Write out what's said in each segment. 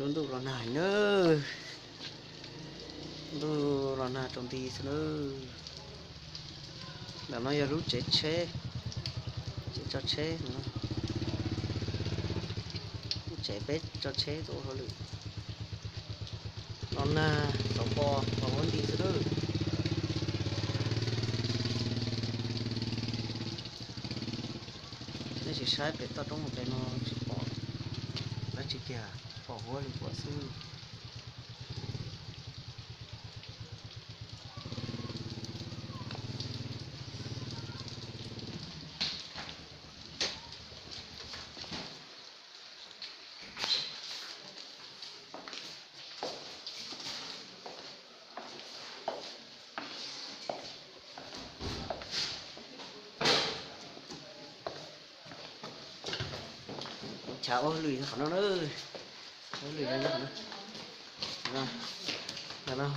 Lub ntuj los nag heev na, ntuj los nag rau nti xwb na. Ntawm no yog lub tsev tsheb, tsev tso tsheb no, lub tsev peb tso tsheb tuaj ua hauj lwm. Los nag xov pos pos huab nti xwb na. Nej sim saib pem toj roob pem no tsis pom dab tsi kiag, pom huab li huab xwb. Chav ua hauj lwm qhov no na, ua hauj lwm nyob qhov no, no,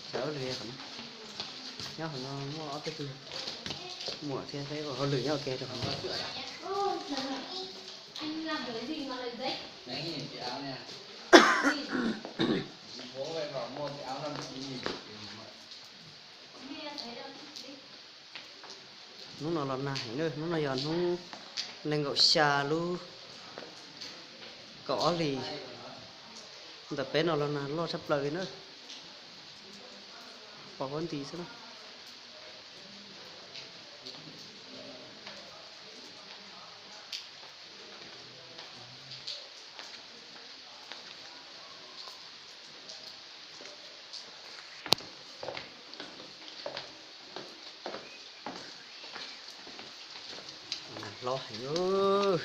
chav ua hauj lwm qhov no, nyob qhov no muaj ob peb tug muam thiab peb ua hauj lwm nyob ua ke rau qhov no. Hnub no los nag heev na, hnub no yog hnub nees nkaum xya lub kaum ob hlis, ntawm peb no los nag loj tshaj plaws li na, pos huab nti xwb na. Nag hlob heev.